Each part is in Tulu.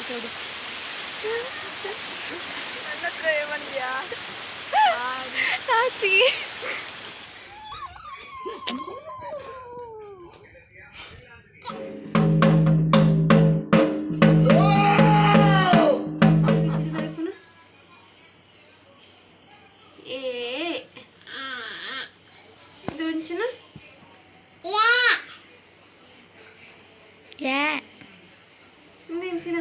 ತೋಡು. ನನ್ನ ಹತ್ರ ಬಂದ್ಯಾ? ನಾಚಿಗೆ. ಏ ಇದು ಒಂಚಿನ. ಯಾ. ಇದು ಎಂಚಿನ?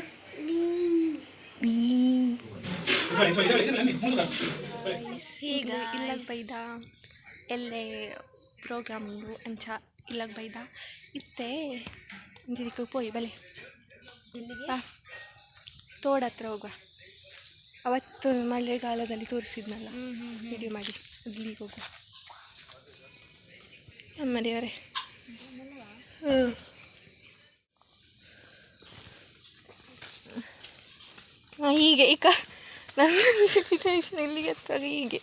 ಇಲ್ಲಗ್ ಬೈದ ಎಲ್ಲೆ ಪ್ರೋಗ್ರಾಮ್ ಉಂಡು ಅಂಚ ಇಲ್ಲಗ್ ಬೈದ ಇತ್ತೆ ಒಂಜಿ ದಿಕ್ಕು ಪೋಯಿ ಬಲೆ. ಬಾ, ತೋಡ ಹತ್ರ ಹೋಗುವ. ಅವತ್ತು ಮಳೆಗಾಲದಲ್ಲಿ ತೋರಿಸಿದ್ನಲ್ಲ ವಿಡಿಯೋ ಮಾಡಿ, ಅಲ್ಲಿಗೆ ಹೋಗುವ. ನಮ್ಮ ದೇವರೇ. ಹ್ಞೂ ಹೀಗೆ ಈಗ ನನ್ನ ಸಿಚುವೇಶನ್ ಇಲ್ಲಿಗೆ ಎತ್ತುವಾಗ ಹೀಗೆ.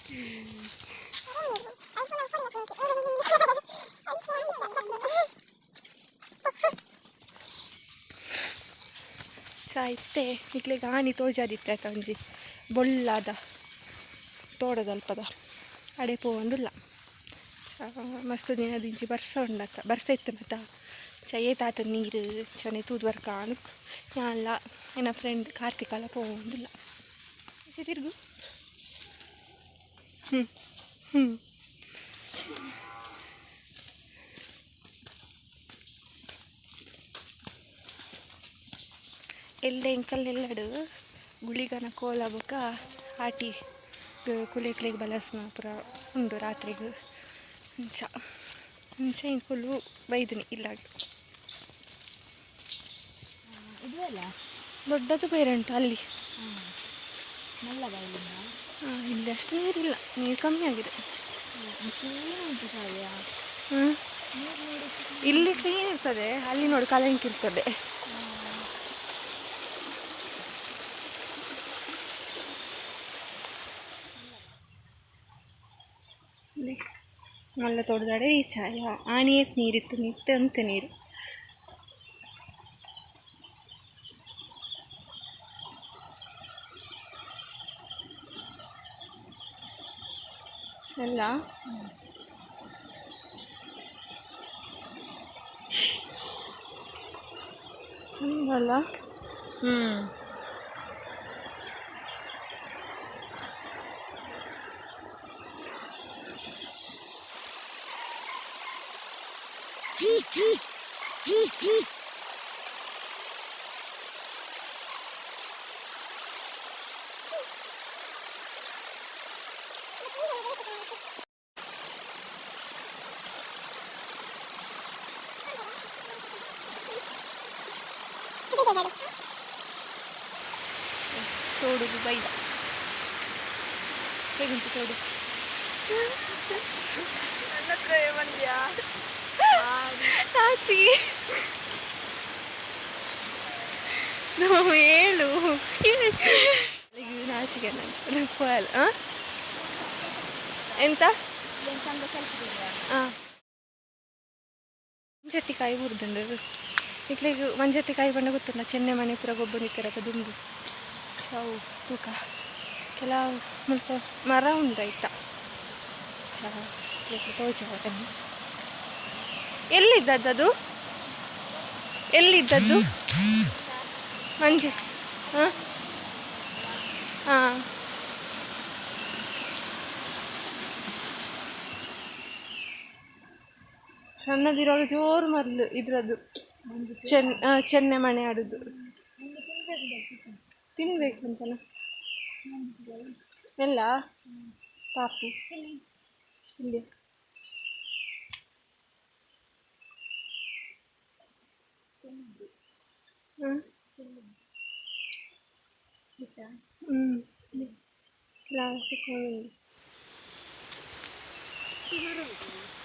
ಚಾ ಇತ್ತೆ ನಿಕ್ಲೆಗ್ ಆನಿ ತೋಜಾದಿತ್ತೆ ಆತ ಒಂಜಿ ಬೊಳ್ಳಾದ ತೋಡದಲ್ಪದ ಅಡೆ ಪೋವೊಂದುಲ್ಲ. ಚಾ ಮಸ್ತ್ ದಿನದಿಂಚಿ ಬರ್ಸ ಉಂಡತ್ತ, ಬರ್ಸ ಇತ್ತನತ. ಚ ಏತಾತ ನೀರು ಚನೆ ತೂದು ಬರ್ಕಾನು ಯಾನ್ಲ ಎನ್ನ ಫ್ರೆಂಡ್ ಕಾರ್ತಿಕಲ ಪೋವೊಂದುಲ್ಲ. ಈಚೆ ತಿರುಗು. ಹ್ಞೂ ಹ್ಞೂ ಎಲ್ಲೆ ಎಂಕಲ್ ಎಲ್ಲಡು ಗುಳಿಗನ ಕೋಲ ಬೊಕ ಆಟಿ ಕುಲೆಕ್ಲೆಗ್ ಬಲಸ್ನ ಪೂರ ಉಂಡು ರಾತ್ರಿಗ್. ಅಂಚ ಅಂಚ ಎಂಕುಲು ಬೈದಿನಿ ಇಲ್ಲಾಗ. ದೊಡ್ಡದು ಬೇರೆ ಉಂಟು ಅಲ್ಲಿ. ಇಲ್ಲಿ ಅಷ್ಟು ನೀರಿಲ್ಲ, ನೀರು ಕಮ್ಮಿ ಆಗಿದೆ. ಹ್ಞೂ ಇಲ್ಲಿ ಕ್ಲೀನ್ ಇರ್ತದೆ, ಅಲ್ಲಿ ನೋಡು ಕಲಂಕ್ ಇರ್ತದೆ. ಇಲ್ಲಿ ಮಲ್ಲ ತೋಟದಾಡೆ ಈ ಛಾಯ ಆನಿಯತ್ ನೀರಿತ್ತು, ನಿತ್ತೆ ಅಂತೆ ನೀರು. ಎಲ್ಲ ಚಂದ ಅಲ್ಲ? ಹ್ಞೂ. ತೋಡುದು ಬೈದ. ಹೇಗುಂಟು ತೋಡು? ನನ್ನ ಹತ್ರ ಬಂದ್ಯಾ? ನಾಚಿಗೆ. ನಾವು ಹೇಳು ನಾಚಿಗೆ ನಾಚಿಗೆ. ಹಾಂ ಎಂತ? ಹಾಂ, ಮಂಜಟ್ಟಿಕಾಯಿ ಬುರ್ದುಂಡು ನಿಕ್ಲೆಗ್. ಮಂಜಟ್ಟಿಕಾಯಿ ಪಂಡ ಗೊತ್ತುಂಡ? ಚೆನ್ನೆ ಮನೆ ಪೂರ ಗೊಬ್ಬೊಂದಿತ್ತೆರತ ದುಂಬು. ಚೌ ತೂಕ ಕೆಲವು ಮುಲ್ಪ ಮರ ಉಂಡು ಐತ. ಚಾ ತೋಜಾವರೆ. ಎಲ್ಲಿದ್ದದ್ದು? ಎಲ್ಲಿದ್ದದ್ದು ಮಂಜು? ಹಾಂ ಹಾಂ, ಸಣ್ಣದಿರುವಾಗ ಜೋರು ಮರ್ಲು ಇದ್ರದ್ದು ಚೆನ್ನೆ ಮಣೆ ಆಡುದು. ತಿನ್ಬೇಕು ಅಂತನ ಎಲ್ಲ ಪಾಪು ಇಲ್ಲಿ. ಹ್ಞೂ ಹ್ಞೂ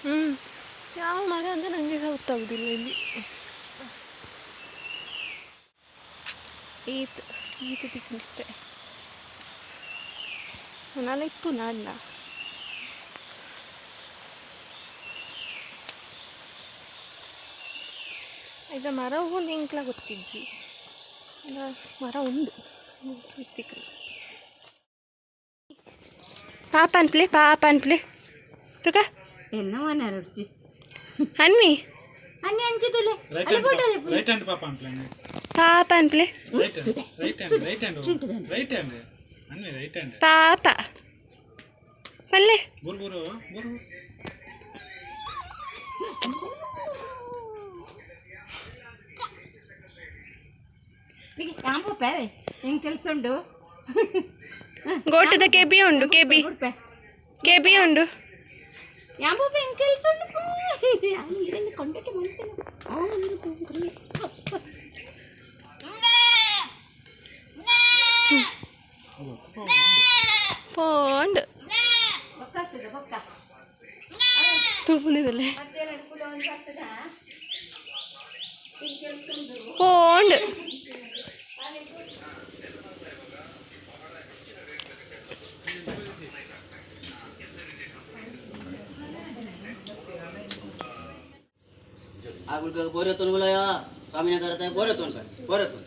ಹ್ಞೂ ಯಾವ ಮರ ಅಂತ ನನಗೆ ಸಹ ಗೊತ್ತಾಗೋದಿಲ್ಲ ಇಲ್ಲಿ. ಈತ್ ಈತ್ ತಿಕ್ಕಿತ್ತೆ ನಾನು ಇಪ್ಪು ನಾಡ್ನ. ಈಗ ಮರ ಒಂದು ಎಂಕ್ಲ ಗೊತ್ತಿಜ್ಜಿ. ಮರ ಉಂಡು ಇತ್ತಿಕ್. ಪಾಪ ಅನ್ಪ್ಲೆ, ಪಾಪ ಅನ್ಪ್ಲೆ ತುಕ. ಎನ್ನ ಮನೆ ರುಚಿ. ಅನ್ವಿ. ಅನ್ನಿ ಅಂಚಿದುಲೆ. ರೈಟ್. ಅಲ್ಲಿ ಫೋಟೋ. ಹ್ಯಾಂಡ್, ರೈಟ್ ಹ್ಯಾಂಡ್ ಪಾಪ ಅನ್ಪ್ಲೇನೆ. ಪಾಪ ಅನ್ಪ್ಲೆ. Right hand, right hand, right hand, right hand Anvi, right hand. ಪಾಪ ಪಲ್ಲೆ. ಬುರು ಬುರು ಬುರು. ಈಗ ಯಾಂಪು ಹೆಂಗೆ ಕೆಲಸ ಉಂಡು? ಗೋಟದ ಕೆಬಿ ಉಂಡು, ಕೆಬಿ. ಉಡುಪೆ. ಕೆಬಿ ಉಂಡು. ಯಾಂಪು ಹೆಂಗೆ ಕೆಲಸ ಉಂಡು? ನೀರಲ್ಲಿ ಕೊಂಡಕ್ಕೆ ಮಾಡ್ತೇನೆ. ಪೋಂಡು. ಬೊಕ್ಕ ಆಗ್ತದೆ ಬೊಕ್ಕ. ತೂಪುನಿದಲ್ಲೇ. ಮತ್ತೇನು ಕೂಡ ಒಂದು ಆಗ್ತದಾ? ಪೋಂಡು. આ બોરેતોન બોલાયા સ્વામીને કરતા બોરેતોન કર બોરેતોન.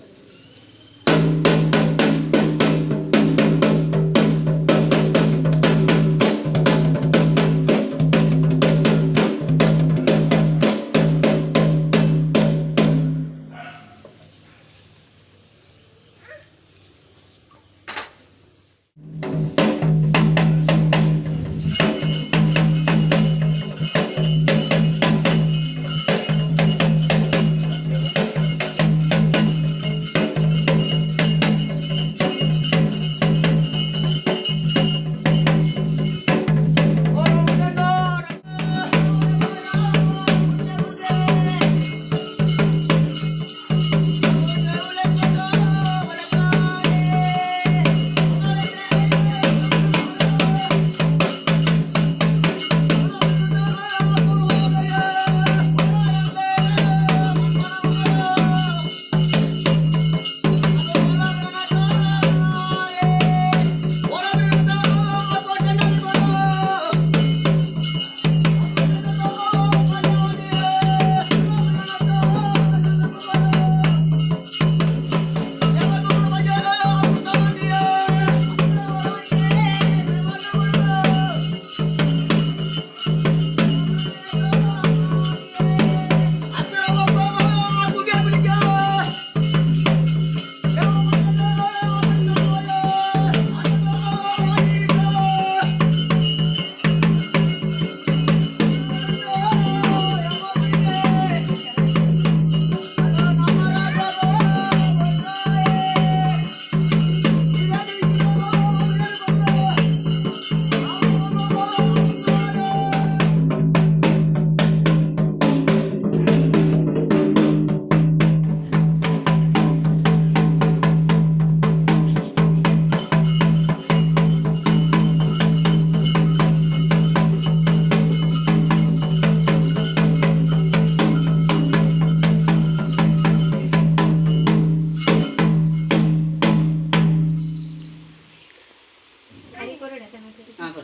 હા કરો.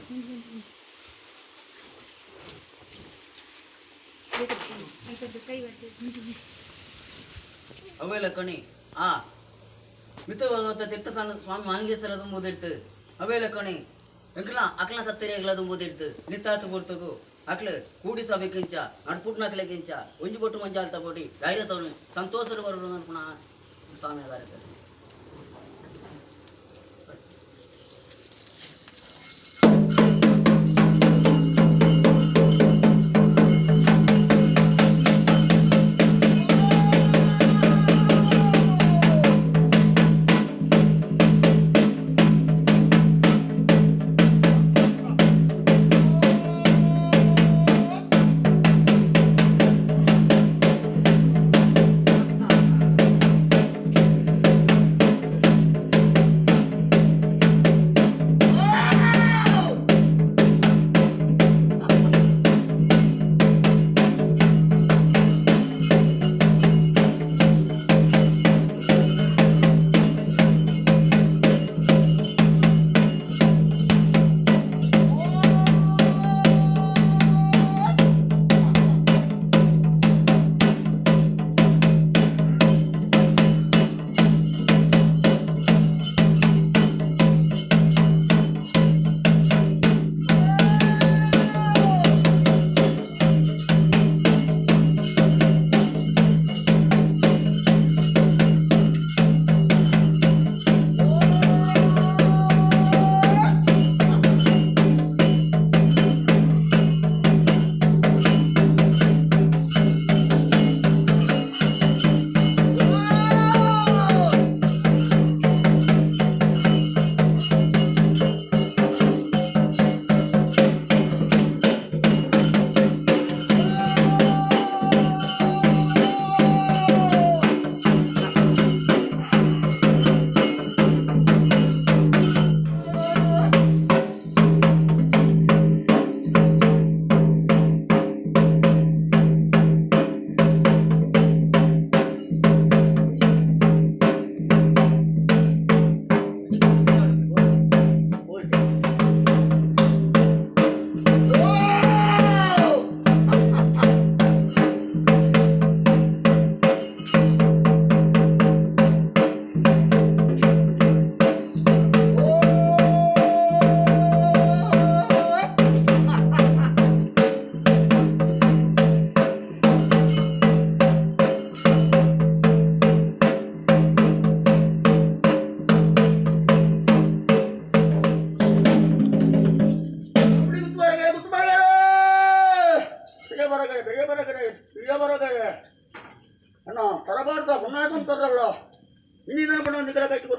ಅವೆಲ್ಲ ಕಣಿ ಆ ಮಿತ್ತು ತೆತ್ತ ಸ್ವಾಮಿ ಮಾನಗೇಶ್ವರ ತುಂಬೋದಿಡ್ತು. ಅವೆಲ್ಲ ಕಣಿ ಎಂಕ್ಲ ಅಕ್ಲ ಸತ್ತರಿಯಾಗ್ಲ ತುಂಬೋದಿಡ್ತು. ನಿತ್ತಾತ ಪೊರ್ತಗು ಅಕ್ಲ ಕೂಡಿ ಸಭೆಕಿಂಚ ನಡ್ಪುಟ್ನಕ್ಲೆಗಿಂಚ ಒಂಜಿ ಬೊಟ್ಟು ಮಂಜಾಲ್ತ ಪೋಟಿ ಧೈರ್ಯ ತವನು ಸಂತೋಷರು ಕೊರಡು ಅನ್ಪುಣ ಸ್ವಾಮಿ.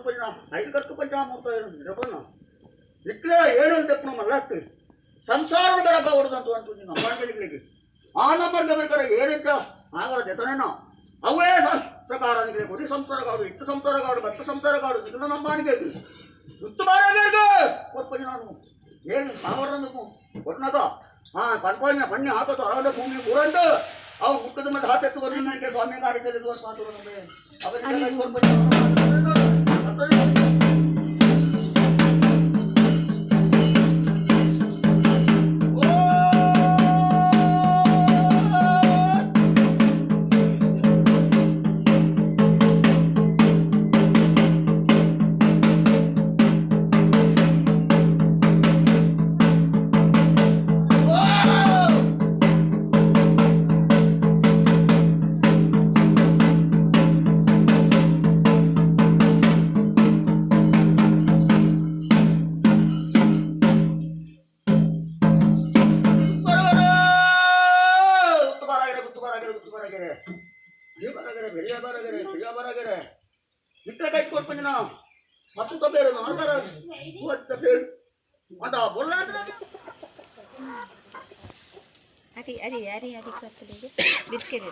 ಕೊರ್ಪಂಜಿನ ಐದು ಕರ್ಕು ಪಂಚಾಮೃತ ಏನು ನಿಕ್ಲೇ ಏನು ತೆಪ್ಪು ಮಲ್ಲತ್ತು ಸಂಸಾರ ಬೆಳಕ ಹೊಡೆದಂತ ಅಂತು ನಮ್ಮ ಆ ನಂಬರ್ ಬೇಕಾರೆ ಏನಿಂತ ಆಗರ ಜತನೇನೋ ಅವೇ ಪ್ರಕಾರ ನಿಮಗೆ ಗುರಿ ಸಂಸಾರ ಕಾಡು ಇತ್ತು ಸಂಸಾರ ಕಾಡು ಬತ್ತ ಸಂಸಾರ ಕಾಡು ನಿಖಿಲ ನಂಬಾನಿಗೆ ಇತ್ತು ಬಾರಾಗೆ ಕೊರ್ಪಂಜಿ ನಾನು ಏನು ಸಾವಿರ ಕೊಟ್ಟನಾಗ ಹಾ ಪನ್ಪಂಜ ಪಣ್ಣೆ ಹಾಕೋದು ಅರಾದ ಭೂಮಿ ಊರಂತ ಅವು ಮುಟ್ಟದ ಮೇಲೆ ಹಾತೆತ್ತು ನನಗೆ ಸ್ವಾಮಿ ಕಾರ್ಯದಲ್ಲಿ ಅರಿ ಅರಿ ಅರಿ ಅಡಿ ಕೊತ್ತಲಿಗೆ ಬಿರ್ಕೆರೆ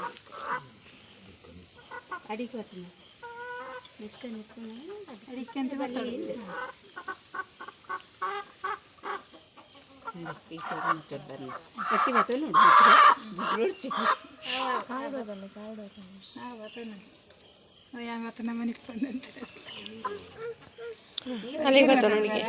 ಅಡಿ ಕೊತ್ತನ ನಿಕ್ಕ ನಿಕ್ಕ ಅಡಿಕೆ ಅಲ್ಲಿಗೆ ಬರ್ತಾನೆ ಅವನಿಗೆ.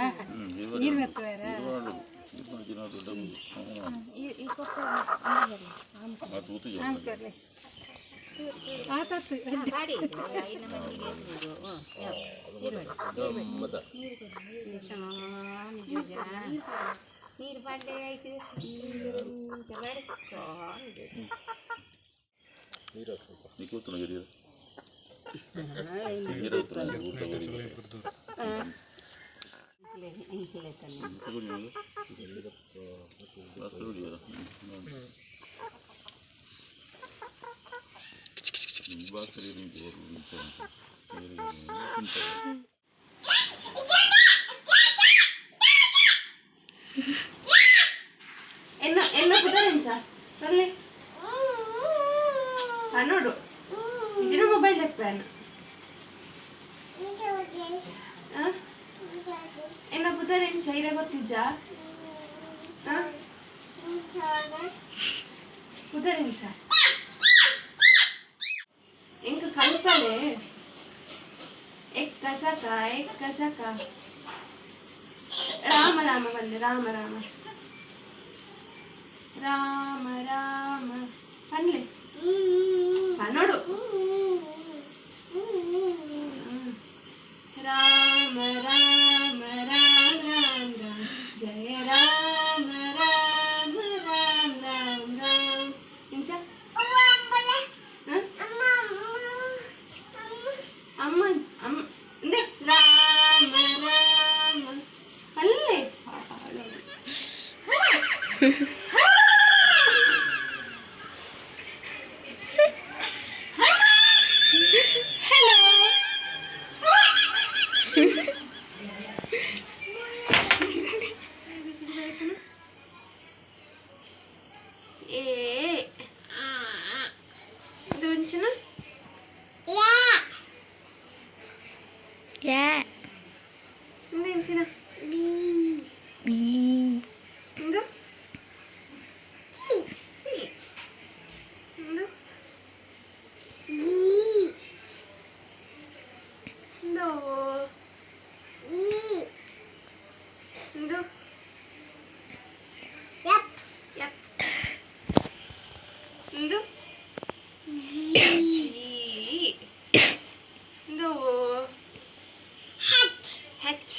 ನೀರು ಪಾಡ್ಲೆ ಆಯ್ತು. ಎನ್ನ ಎನ್ನ ಪುದರಿಂಚ ಬರ್ಲಿ ನೋಡು ಇದಿನ ಮೊಬೈಲ್ ಪ್ಯಾನ್ ಎನ್ನ ಪುದರಿಂಚ ಇರ ಗೊತ್ತಿಜ್ಜ ಪುದರಿಂಚ ಎಂಕ ಕಲ್ಪನೆ ಎಕ್ಕ ಸಕ ಎಕ್ಕ ಸಕ ರಾಮ ರಾಮ ಬಂದೆ ರಾಮ ರಾಮ ರಾಮ ರಾಮ ಪನ್ಲೆ ನೋಡು ರಾಮ ರಾಮ ರಾಮ ರಾಮ ರಾಮ ಜಯ ರಾಮ ರಾಮ ರಾಮ ರಾಮ ರಾಮ ಇಂಚ ಅಮ್ಮ ಅಮ್ಮ ಇಂದೆ ರಾಮ ರಾಮ ಅಲ್ಲೇ. ಏ ಇದು ಒಂಚಿನ ಯಾ ಇಂದು ಇಂಚಿನ ಬಿ ಇಂದು ಸಿ ಇಂದು ಇಂದು ಇಂದು ಯಪ್ ಇಂದು ಜಿ ಇಂದು ಹೆಚ್ ಹೆಚ್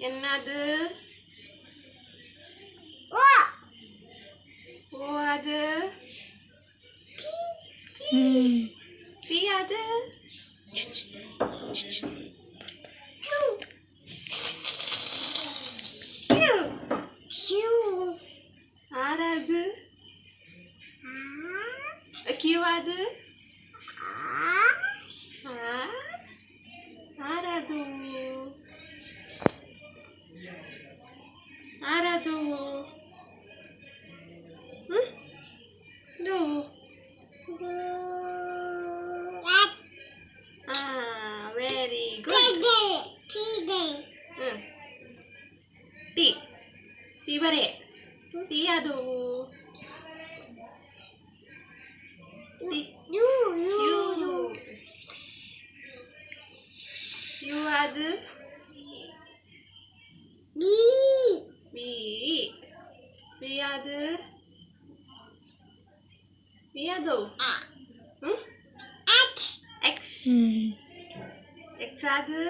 என்னது? ஓ அது பி அது ஆர் அது கியூ அது ஆர் ಆರ್ ಅದು ಆರ್ ಅದು do very good. T T ಬರೇ ಟಿ ಅದು ಟಿ you you ಅದು ಬಿ ಬಿ ಅದು ಬಿ ಅದು ಎಕ್ಸ್ ಎಕ್ಸ್ ಅದು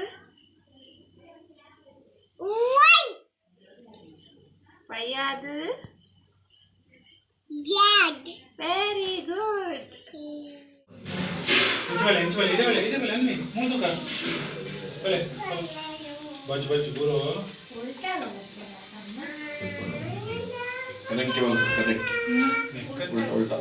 ವೈ ಅದು ವೆರಿ ಗುಡ್. ಇಂಚು ಇಂಚು ಇದೇ ಬೆಲೆ ಇದೇ ಬೆಲೆ ಅನ್ವಿ ಮೂರು ಬೆಲೆ ಬಜ್ಜು ಬಜ್ಜು ಗುರು. ಕನೆಕ್ಟ್ ಕನೆಕ್ಟ್ ಉಲ್ಟಾ ಉಲ್ಟಾ.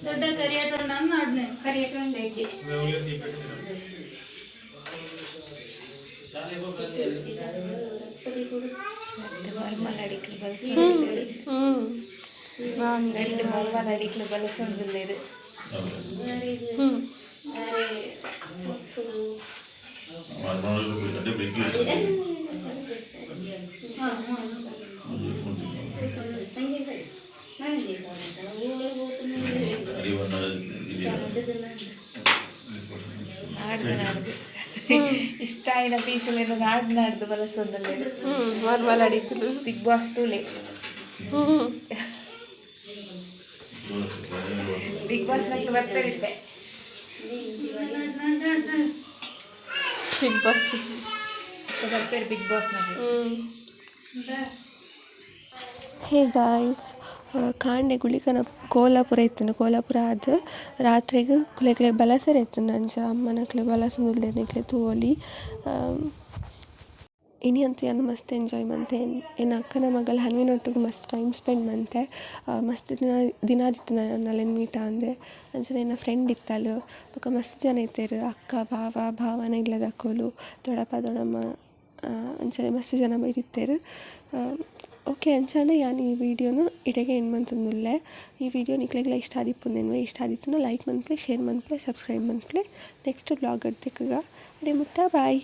ದೊಡ್ಡ ಕರಿಯಾಟೊಂಡ ನಾಡ್ನೆ ಕರಿಯಟೊಂಡ. ಮರ್ಮಲ್ ಅಡಿಕ್ಲು ಬಲಸೊಂದುಲ್ಲೆರ್ రెండు ಮರ್ಮಲ್ ಅಡಿಕ್ಲು ಬಲಸೊಂದುಲ್ಲೆರ್. ನಾಡ್ದು ನಾಡ್ದು ಇಷ್ಟ ಆಯಿನ ಪೀಸುಲೆನ್ ನಾಡ್ದು ನಾಡ್ದು ಬಲಸೊಂದುಲ್ಲೆರ್. ಮರ್ಮಲ್ ಅಡಿಕ್ಲು. ಬಿಗ್ ಬಾಸ್ ಟೂಲೆ ಬಿಗ್ ಬಾಸ್ ನಕ್ಲು ಬರ್ತಾರಿದ್ದೆ. ಬಿಗ್ ಬಾಸ್ ಬರ್ತಾರೆ ಬಿಗ್ ಬಾಸ್ ನಕ್ಲು. ಹೇ ಗಾಯ್ಸ್, ಕಾಂಡೆ ಗುಳಿಕನ ಕೋಲಾಪುರ ಇತ್ತುಂಡು. ಕೋಲಾಪುರ ಆದ್ ರಾತ್ರೆಗ್ ಕುಲೆಕ್ಲೆ ಬಲಸೆರೆ ಇತ್ತುಂಡು. ಅಂಚ ಅಮ್ಮನಕ್ಲೆ ಬಲಸೊಂದುಲ್ಲೆರ್ ನಿಕ್ಲೆ ತೂವೊಲಿ. ಇನಿ ಅಂತೂ ಯಾನ್ ಮಸ್ತ್ ಎಂಜಾಯ್ ಮಂತೆ. ಎನ್ನ ಅಕ್ಕನ ಮಗಲ್ ಹನ್ವಿನೊಟ್ಟುಗು ಮಸ್ತ್ ಟೈಮ್ ಸ್ಪೆಂಡ್ ಮಂತೆ. ಮಸ್ತ್ ದಿನ ದಿನ ಆದಿತ್ತಿನ ಯಾನ್ ಅಲೆನ್ ಮೀಟ್ ಆವಂದೆ. ಅಂಚನೆ ಎನ್ನ ಫ್ರೆಂಡ್ ಇತ್ತಲ್, ಬೊಕ ಮಸ್ತ್ ಜನ ಇತ್ತೆರ್. ಅಕ್ಕ, ಭಾವ, ಭಾವನ ಇಲ್ಲದಕುಲು, ದೊಡ್ಡಪ್ಪ, ದೊಡ್ಡಮ್ಮ, ಅಂಚನೆ ಮಸ್ತ್ ಜನ ಬೈದಿತ್ತೆರ್. ಓಕೆ, ಅಂಚಾಂಡ ಯಾನ್ ಈ ವಿಡಿಯೋನು ಇಡೆಗೆ ಎಂಡ್ ಮಂತೊಂದುಲ್ಲೆ. ಈ ವಿಡಿಯೋ ನಿಕ್ಲೆಗ್ಲ ಇಷ್ಟ ಆದಿಪ್ಪುಂದು. ಇಷ್ಟ ಆದಿತ್ತುಂಡ ಲೈಕ್ ಮನ್ಪುಲೆ, ಶೇರ್ ಮನ್ಪುಲೆ, ಸಬ್ಸ್ಕ್ರೈಬ್ ಮನ್ಪುಲೆ. ನೆಕ್ಸ್ಟ್ ವ್ಲಾಗ್ ತಿಕ್ಕುಗ, ಅಡೆ ಮುಟ್ಟ ಬಾಯ್.